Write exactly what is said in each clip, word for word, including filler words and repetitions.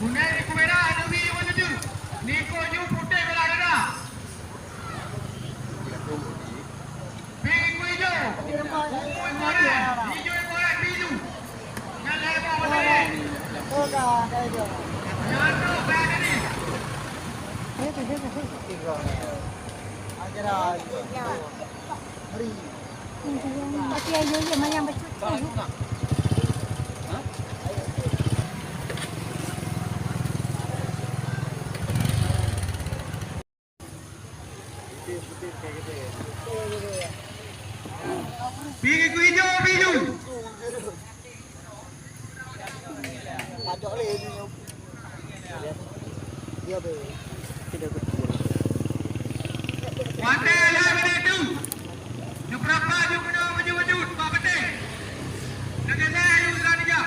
Kunéng ikut merah, demi menuju. Niko ju putih belah dada. Pink ikut hijau. Ungu ikut oranye. Hijau ikut oranye, biru. Nyan lhèe boh bendera. Nyan tu bendera ni. Tapi ayo je mayang bacut. Pink ikut hijau, biru. Watèe lhèe minit tu. Neupeurapat ju keunoe maju-maju bak batèe. Neugeusék aju sira nijak.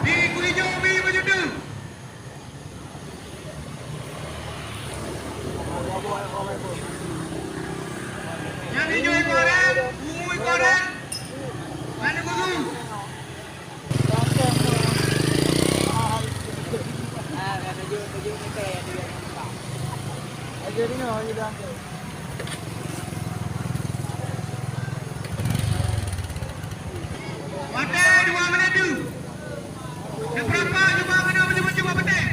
Pink ikut hijau, pink ikut hijau. Nyan hijau ikut oranye, ungu ikut oranye. Nyan ikut ungu. Watèe dua minit tu. Neupeurapat ju bak keunoe maju-maju bak batèe.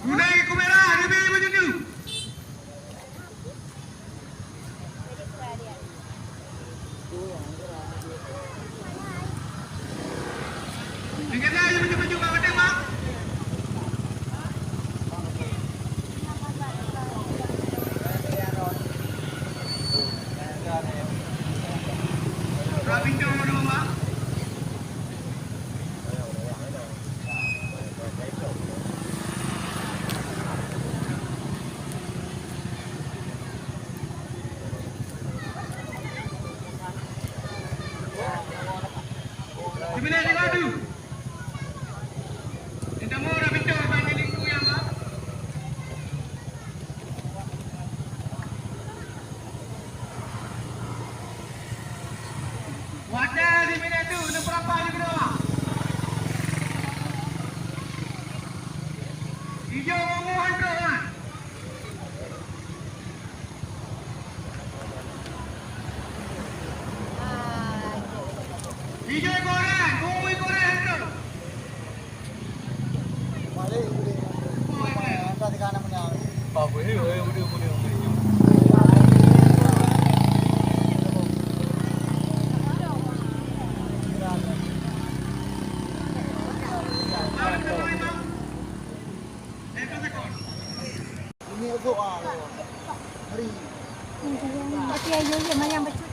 Kunéng ikut merah, leubeh maju tu. Watèe di minit tu, enam puluh lapan di kedua. Hijau ungu hantu, kan? Hijau ikut oranye, ungu ikut oranye hantu. Tapi ayo je mayang bacut.